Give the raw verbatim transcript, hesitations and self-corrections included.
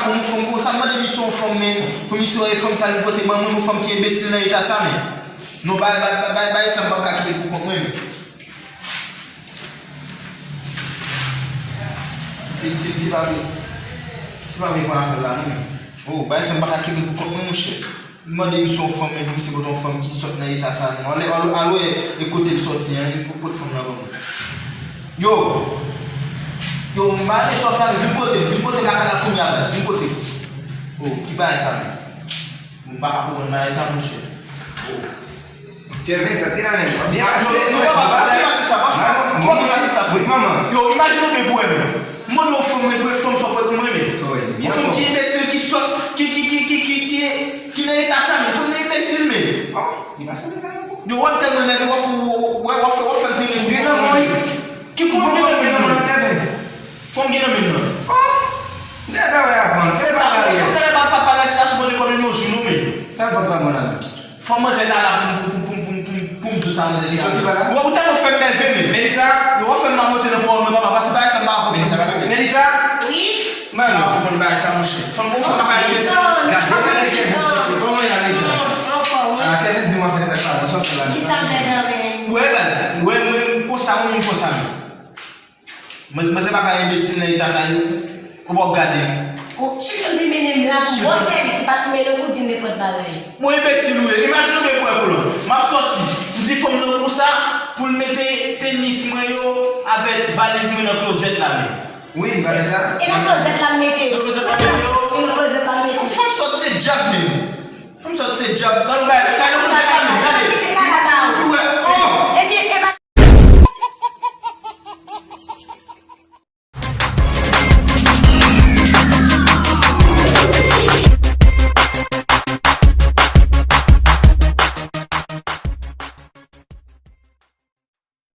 Yon fanm konsa, m mande misye yon fanm, men, pou misye wè fanm sa li pote ban mwen, yon fanm ki enbesil nan eta sa, men. Non, bay, bay, bay, bay, bay, sa m p ap ka kite l pou kont mwen, men. Se, se, se pa vre. Se pa vre pran apèl la, non, men. Oh, bay, sa m pa ka kite l pou kont mwen, monchè. M mande misye yon fanm, men, pou misye pote yon fanm ki sot nan eta sa, non. Alò, alò, alò, e, e kote l soti, en, li pou pote fanm nan ban mwen. Yo! Yo, m pa bezwen sa w fè, vin kote m, vin kote m lakay la kounye a, baz, vin kote m. Oh, ki bagay sa, men? M pa ka konprann bagay sa, monchè. Oh. Kevin, sa te la menm. Byen pase, non, non, papa, byen pase sa, papa. Kòman pase sa, frè? Manman. Yo, imajine w byen pou wè menm. M mande yon fanm, men, pou yon fanm sa w pote pou mwen, men. Yon fanm ki enbesil, ki sot, ki, ki, ki, ki, ki, ki, ki nan eta sa, men. Fanm nan enbesil, men. Oh, li pa sanble sa non. Yo, wè m tèlman nève, w ap fè, w ap fè, w ap fè m tire sou kò mwen. Ki pou m gen nan men nou? Pou m gen nan men nou? Oh! Lè bè wè avan. Fè sa, fè sa, lè pa, pa, pa lach la sou mwen kòm yon jou nou, men. Sa l fè w pa bon la menm? Fò manzè ta la pou, pou, pou, pou, pou, pou, pou m di w sa manzè ta. Li soti pa la? Ou, ou tèlman fè m nève, men. Melissa? Yo, w ap fè m mamote nan pawòl mwen, papa, pase bagay sa m pa konprann. Melissa? Melissa? Wi? Mano. M pa konprann bagay sa, monchè. Fanm, fanm pa ka enbesil. Gade bagay Kevin soti. Kòman y ale sa? Anfòm, wi. Ah, Kevin di mwen fè sa, sa, sa, sa, sa. Kisa m fè nan men? Ou wè, baz, ou wè, mwen, konsa, mwen, konsa, men. Mwen, mwen se pa ka enbesil nan eta sa, yo. Ou p ap gade. Ou chita w te mennen m la pou bon sèvis, se pa pou mennen w pou di m nenpòt bagay. Bon enbesil ou ye. Imajine w gen pwen pou lòt. M ap soti. M di fanm nan konsa pou l mete tenis mwen yo avèk valiz mwen nan klozèt la, men. Wi, li pa fè sa. E nan klozèt la m mete yo. Nan klozèt la m mete yo. E nan klozèt la m mete yo. Fanm sòt se djab, men. Fanm sòt se djab. Nan nou bay sa yo.